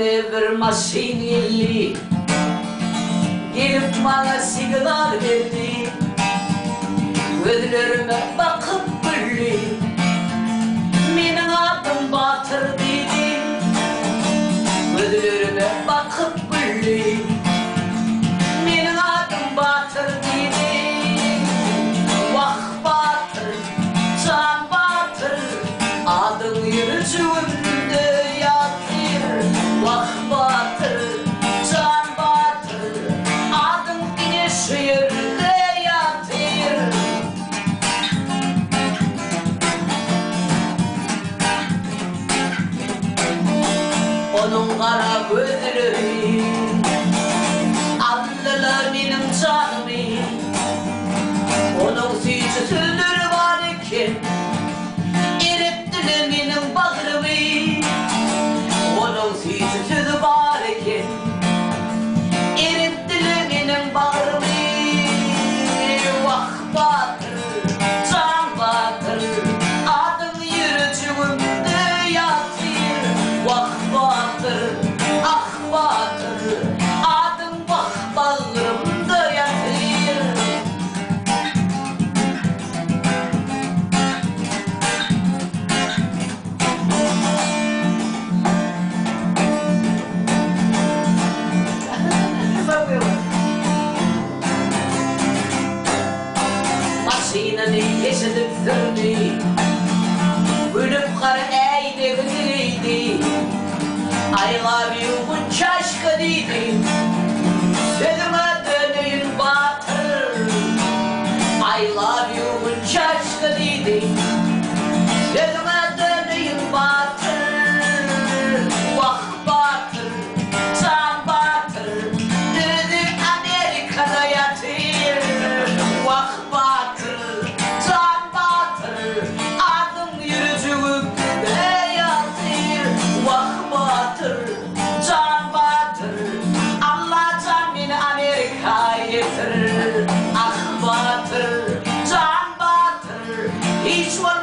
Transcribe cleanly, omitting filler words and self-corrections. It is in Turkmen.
Öňüme bir maşyn geldi. Gelip maňa signal berdi. Gözlerime bakyp güldi. Meniň adym Batyr diýdi. Gözlerime bakyp güldi. Meniň adym Batyr diýdi. Wah, Batyr, jan Batyr, adyň ýürejigimde ýatyr. Wah, Batyr, jan Batyr, adyň ine şu ýerde ýatyr. Onuň gara gözleri aldylar meniň janymy. Onuň süýji sözleri bar eken, eretdiler meniň bagrymy. Onuň süýji sözi bar eken, eretdiler meniň bagrymy. Wah, Batyr, jan batyr, adyň ýürejigimde ýatyr. Wah, batyr, ah, batyr, adyň wah bagrymda ýatyr. Maşynyny eşidip sürdi. Gülüp gara äýnegini geýdi. I love you Gunçaşka diýdi. Sözüňe döneýin batyr. I love you Gunçaşka diýdi. Sözüňe döneýin batyr. Wah batyr, jan batyr. Özi Amerikada ýatyr. Wah batyr, jan batyr, adyň ýürejigimde ýatyr. Wah batyr, jan batyr, Allajan meni Amerika ýetir. Ah batyr, jan batyr, hiç bolmasa.